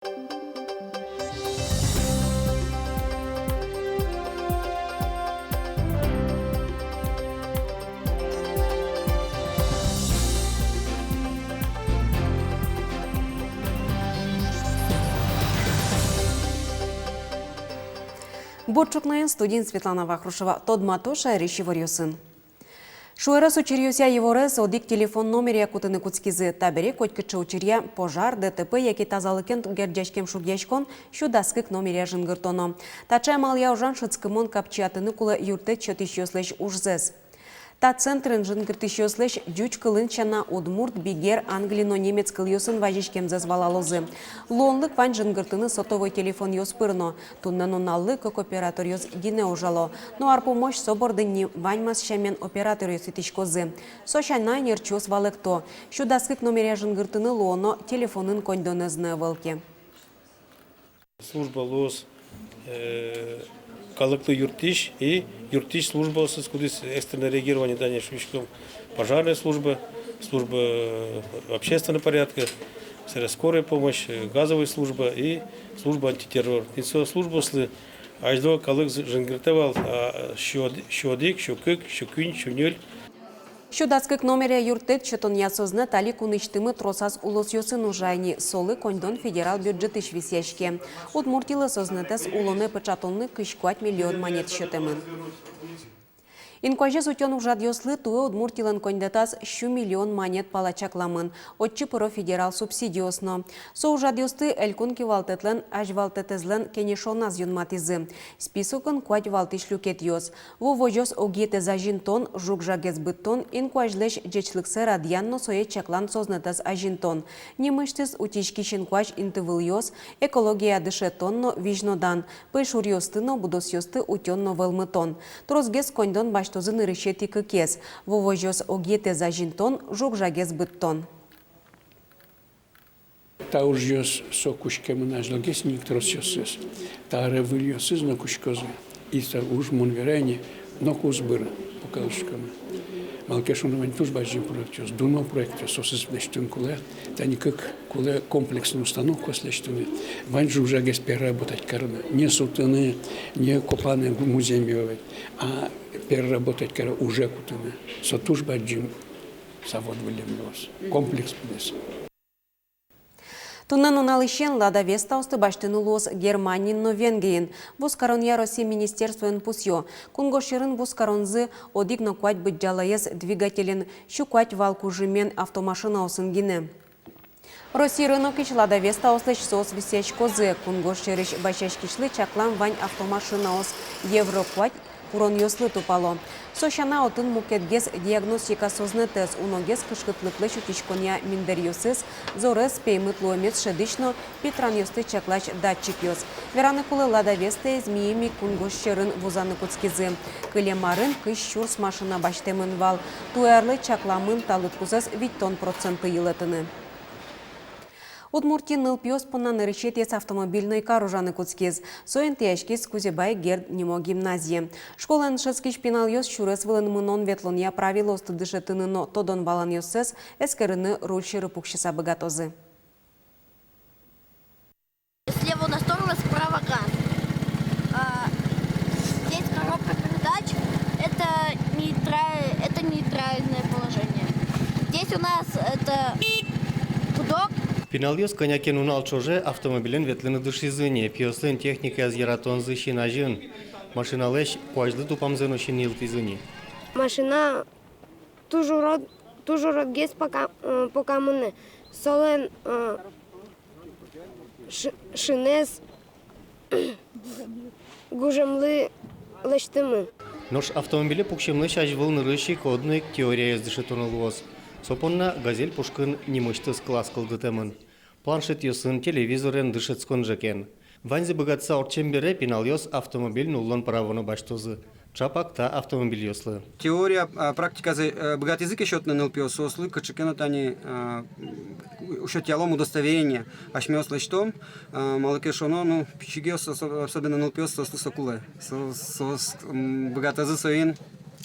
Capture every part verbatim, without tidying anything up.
Бур ӵукнаен, студиын Светлана Вахрушева. Тодмато шаерысь иворъёсын. Шуэрес учыръёсъя иворез одӥг телефон номеръя кутыны кутскизы. Табере котькыӵе учыръя, пожар, ДТП яке тазалыкен герӟаськем шугъяськон, сю дас кык номеръя жингыртоно. Таӵе амалъя ужан шӧдскымон капчиятыны кулэ юрттэт сётӥсьёслэсь ужзэс. Та центрын жингыртӥсьёслэсь ӟуч кылын сяна удмурт, бигер, англи но немец кылъёсын вазиськемзэс валалозы. Луонлык вань жингыртыны сотовой телефонъёс пыр но. Туннэ нуналлы кык операторъёс гинэ ужало. Но ар пумозь со бордын ни ваньмаз сямен операторъёс итӥськозы. Со сяна, ӧнерчиос валэкто: сю дас кык номеръя жингыртыны луоно телефонын коньдонэз но ӧвӧл ке. Служба луоз, э, калыклы юрттӥсь и юрттӥсь службаосыз, кудӥз экстренное реагирование, тани шуиськом, пожарная служба, служба, э, общественного порядка, собере скорая помощь, э, газовая служба и служба антитеррор. И со службаослы азьло калык з-, жингыртэ вал, а, сю од-, сю одӥг, сю кык, сю куинь, сю ньыль. Сю дас кык номеръя юрттэт сётонъя сӧзнэт али кунысьтымы тросаз улосъёсын ужа ини, солы коньдон федерал бюджетысь висъяське. Удмуртилы сӧзнэтэз улонэ пыӵатонлы кызь куать миллион манет сётэмын. Инкуазез утён ужрадъёслы туэ Удмуртилэн коньдэтаз сю миллион манет пала чакламын. Отчы пыро федерал субсидиос но. Со ужрадъёсты Элькун кивалтэтлэн азьвалтэтэзлэн кенешоназ юнматӥзы. Списокын куать валтӥсь люкетъёс: ву возёс огъетэз азинтон, жуг-жагез быдтон, инкуазьлэсь ӟечлыксэ радъян но сое чаклан сӧзнэтэз азинтон, нимысьтыз утиськись инкуазь интывылъёс, экологияя дышетон но визьнодан, пӧйшуръёсты но будосъёсты утён но вӧлмытон. Тросгес коньдон басьтозы нырысетӥ кыкез: ву возёс огъетэз азинтон, жуг-жагез быдтон. Та ужъёс со кутскемын азьлогес ини, тросъёсыз. Та аре выльёсыз но кутскозы. И со уж, мон верай ини, нокуз быр, пока учком. Малы ке шуоно, вань туж бадӟым проектъёс, дуно проектъёс, соосыз лэсьтыны кулэ. Тани кык кулэ комплексной установкаос лэсьтыны. Вань жуг-жагез переработать карыны. Не сутыны, не копаны гу-, музъеме вал, а переработать карыны, уже кутыны. Со туж бадӟым завод вылэм луоз. Комплекс быдэс. Туннэ нуналысен «Лада Вестаосты» басьтыны луоз Германиын но Венгриын. Вузкаронъя Россиысь министерствоын пусъё: кунгож сьӧрын вузкаронзы одӥг но куать быдӟалаез двигателен, сю куать вал кужымен автомашинаосын гинэ. Россия рынокысь «Лада Вестаослэсь» соос висъяськозы. Кунгож сьӧрысь басьяськисьлы чаклам вань автомашинаос Евро куать куронъёслы тупало. Со сяна, отын мукетгес диагностика сӧзнэтэз, уногес кышкытлыклэсь утиськонъя миндэръёсыз, зорез, пеймыт луэмез шӧдӥсь но питранъёсты чаклась датчикъёс. Вераны кулэ, «Лада Вестаез» мийым ик кунгож сьӧрын вузаны кутскизы. Кылем арын кызь сюрс машина басьтэмын вал. Туэ арлы чакламын та лыдпусэз витьтон процентлы йылэтыны. Удмуртиын нылпиос понна нырысетӥез автомобильной кар ужаны кутскиз. Со интыяськиз Кузебай Герд нимо гимназие. Школаын дышетскись пиналъёс сюрес вылын мынон-ветлонъя правилоосты дышетыны но тодон-валанъёссэс эскерыны руль сьӧры пуксьыса быгатозы. Слева у нас тормоз, справа газ. А, здесь коробка передач. Это нейтра-, это нейтральное положение. Здесь у нас это гудок. Пиналъёс кӧня ке нунал ӵоже автомобилен ветлыны дышизы ни. Пиослэн техникаез яратонзы син азьын. Машиналэсь куазьлы тупамзэ но син йылтӥзы ни. Машина туж урод, туж уродгес пока, э, пока мынэ. Солэн, э, ши-, шинэз гужемлы лэсьтэмын. Нош автомобиле пуксемлэсь азьвыл нырысь ик одно ик теорияез дышетоно луоз. Со понна «Газель» пушкын нимысьтыз класс кылдытэмын. Планшетъёсын, телевизорен дышетскон ӝӧкен. Ваньзэ быгатыса ортчем бере, пиналъёс автомобиль нуллон право но басьтозы. Ӵапак та автомобильёслы. Теория, а, практиказэ, э, быгатӥзы ке сётыны нылпиос, соослы кыӵе ке но тани, а, м, сётъялом удостоверение. Асьмеос лэсьтом, а, малы ке шуоно, ну, пичигес, осо-, особенно нылпиос, соослы со кулэ. Со-, соос, м, быгатозы соин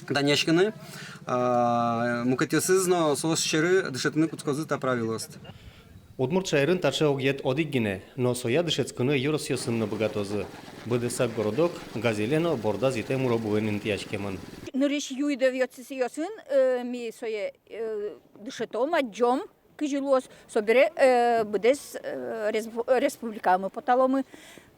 данъяськыны, а, мукетъёсыз но соос сьӧры дышетыны кутскозы та правилоосты. Удмурт шаерын таӵе огъет одӥг гинэ, но соя дышетскыны ёросъёсын но быгатозы. Быдэсак городок газелен но бордаз йытэм уробоен интыяськемын. Нырысь юидовъёсын, э, ми сое, э, дышетом, адӟом, кызьы луоз, собере, э, быдэс, э, респу-, республикамы поталомы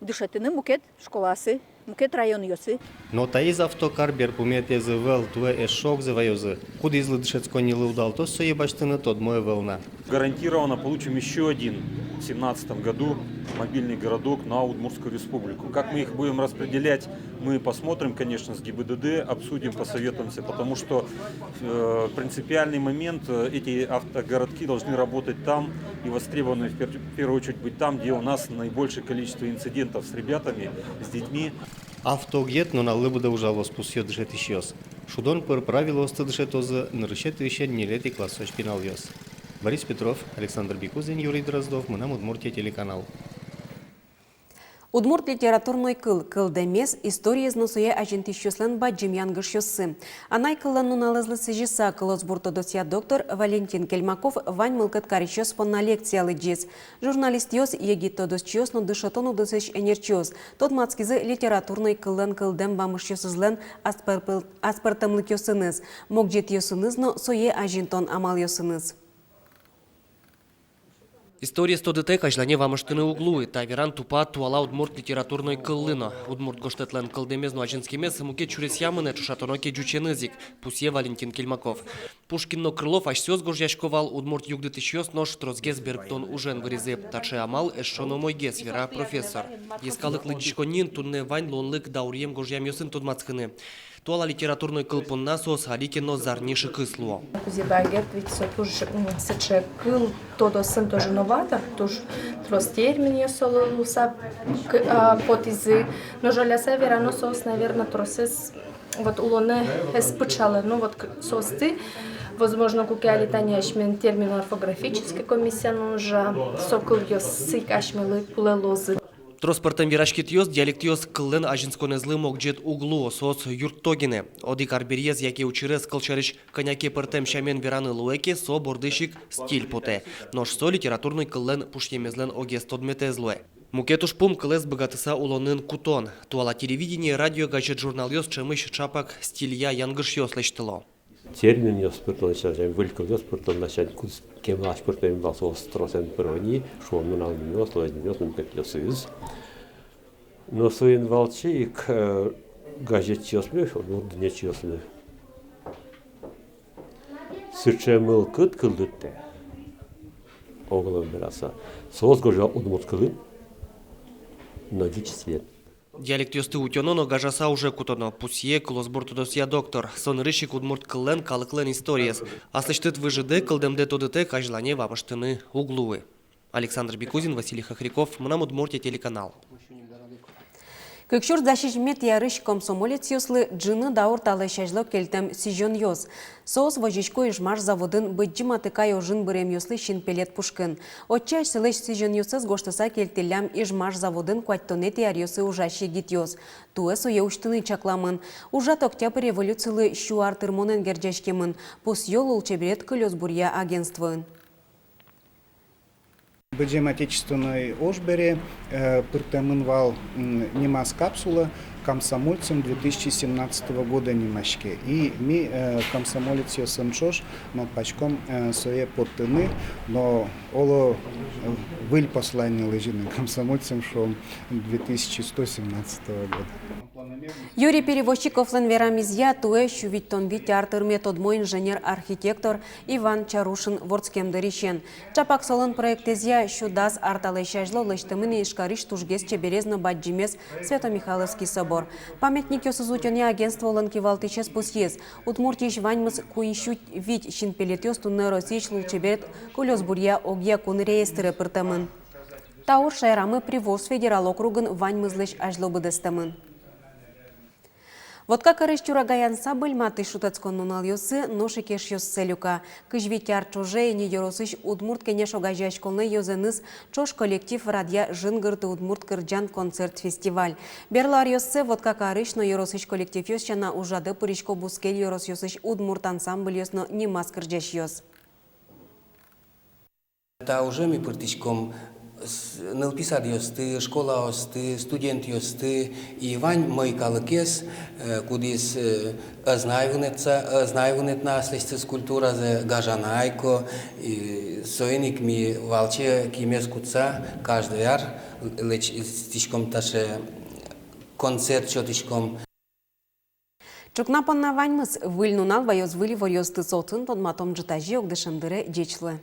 дышетыны мукет школаосы, мукет районъёсы. Но таиз автокар берпуметӥез ӧвӧл, туэ эшшо огзэ ваёзы. Кудӥзлы дышетсконнилы удалтоз сое басьтыны, тодмо ӧвӧл на. Гарантированно получим ещё один в семнадцатом году мобильный городок на Удмуртскую Республику. Как мы их будем распределять, мы посмотрим, конечно, с ГИБДД, обсудим, посоветуемся, потому что, э, принципиальный момент, э, эти автогородки должны работать там и востребованы в пер-, в первую очередь быть там, где у нас наибольшее количество инцидентов с ребятами, с детьми. Автоогъет нуналлы быдэ ужалоз, пусъё дышетӥсьёс. Шудон пыр правилоосты дышетозы нырысетӥысен ньылетӥ классозь пиналъёс. Борис Петров, Александр Бекузин, Юрий Дроздов, «Мынам Удмуртие» телеканал. Удмурт литературной кыл, кылдэмез, историез но сое азинтӥсьёслэн бадӟым янгышъёссы. Анай кыллэн нуналэзлы сӥзьыса, кылосбур тодосъя доктор Валентин Кельмаков вань мылкыд карисьёс понна лекция лыдӟиз. Журналистъёс, егит тодосчиос но дышетон удысысь ӧнерчиос тодматскизы литературной кыллэн кылдэм вамышъёсызлэн аспӧрпыл-, аспӧртэмлыкъёсыныз, могӟетъёсыныз но сое азинтон амалъёсыныз. Историез тодытэк азьлане вамыштыны уг луы. Та веран тупа туала удмурт литературной кыллы но. Удмурт гожтэтлэн кылдэмез но азинскемез мукет сюресъя мынэ, ӵошатоно ке ӟученыз ик, пусъе Валентин Кельмаков. Пушкин но Крылов асьсэос гожъясько вал, удмурт югдытӥсьёс нош тросгес берыктон ужен выризы. Таӵе амал эшшо но умойгес, вера профессор. Йӧскалык лыдӟиськонниын туннэ вань луонлык дауръем гожъямъёсын тодматскыны. Туала литературной кыл понна соос али ке но зарни шыкыс луо. Кузебай Герд ведь со туж, м, сыӵе кыл тодосын тоже новатор, туж трос терминъёс солы луыса к-, а, потӥзы. Но жаляса верано, соос, наверно, тросэз вот улонэ ӧз пыӵалэ, ну вот к-, соосты, возможно, куке али тани асьмелэн термино-орфографической комиссия но ужа, со кылъёссы ик асьмелы кулэ луозы. Трос пӧртэм вераськетъёс, диалектъёс кыллэн азинсконэзлы могӟет уг луо, соос юртто гинэ. Одӥг арбериез яке учырез, кылсярысь, кӧня ке пӧртэм сямен вераны луэ ке, со бордысь ик стиль потэ. Нош со литературной кыллэн пушъемезлэн огез тодметэз луэ. Мукет ужпум — кылэз быгатыса улонын кутон. Туала телевидение, радио, газет-журналъёс ӵемысь ӵапак стилья янгышъёс лэсьтыло. Терминъёс пыртон ласянь, выль кылъёс пыртон ласянь, кудӥз кемалась пыртэмын вал, соос тросэн пыро ни, шуом, нуналъёс, луэзьёс, мукетъёсыз. Но соин валче ик, э, газетчиосмы, удмурт дуннеысьёсмы сыӵе мылкыд кылдытэ, оглом вераса, соос гожъяло удмурт кылын, но ӟуч стилен. Диалектъёсты утёно но гажаса уже кутоно, пусъе кылосбур тодосъя доктор. Со нырысь ик удмурт кыллэн, калыклэн историез. Аслэсьтыд выжыдэ, кылдэмдэ тодытэк азьлане вамыштыны уг луы. Александр Бекузин, Василий Хохряков, «Мынам Удмуртие» телеканал. Кык сюрс дас сизьыметӥ арысь комсомолецъёслы ӝыны даур талэсь азьло кельтэм сӥзёнъёс. Соос возисько Ижмаш заводын Быдӟым Атыкай ожын быремъёслы синпелет пушкын. Отчы асьсэлэсь сӥзёнъёссэс гожтыса кельтӥллям Ижмаш заводын куатьтонэтӥ аръёсы ужась егитъёс. Туэ сое усьтыны чакламын. Ужрад Октябрь революцилы сю ар тырмонэн герӟаськемын, пусъё лулчеберет кылёсбуръя агентствоын. Быдӟым Отечественной ож бере, э, пыртэмын вал, м, нимаз капсула, «Комсомольцем две тысячи семнадцатого года» нимаське. И ми, э, комсомолецъёсын ӵош малпаськом, э, сое поттыны, но оло, э, выль послание лэзьыны, комсомольцем, шуом, две тысячи сто семнадцатого года. Юрий Перевозчиковлэн верамезъя, туэ сю витьтон вить ар тырме тодмо инженер-архитектор Иван Чарушин вордскем дырысен. Ӵапак солэн проектэзъя сю дас ар талэсь азьло лэсьтэмын Ижкарысь тужгес чеберез но бадӟымез Свято-Михайловский собор. Памятникъёсыз утёнъя агентстволэн кивалтӥсез пусйиз: Удмуртиысь ваньмыз куинь сю вить синпелетъёс туннэ Россиысь лулчеберет кылёсбуръя огъякун реестре пыртэмын. Та уж шаерамы Приволжск федерал округын ваньмызлэсь азьло быдэстэмын. Воткакарысь «Чурагай» ансамбль матысь шутэтскон нуналъёсы нош ик эшъёссэ люка. Кызь вить ар ӵоже ини ёросысь «Удмурт кенеш» огазеяськонлэн ёзэныз ӵош коллектив радъя «Жингырты, удмурт кырӟан» концерт-фестиваль. Берло аръёсы Воткакарысь но ёросысь коллективъёс сяна ужрадэ пырисько бускель ёросъёсысь удмурт ансамбльёс но нимаз кырӟасьёс. Та уже ми пыртӥськом с-, нылпи садъёсты, школаосты, студентъёсты, и вань мӧй калыкез, э, кудӥз, э, ӧз на ай вунэтса, ӧз на ай вунэт на аслэсьтыз культуразэ, гажано ай ко, и соин ик ми валче киымез кутса, каждый ар лэчтӥськом таӵе концерт сётӥськом. Ӵукна понна ваньмыз. Выль нунал ваёз выль иворъёсты, отын тодматом ӝытазе огдышем дыре. Ӟеч луэ.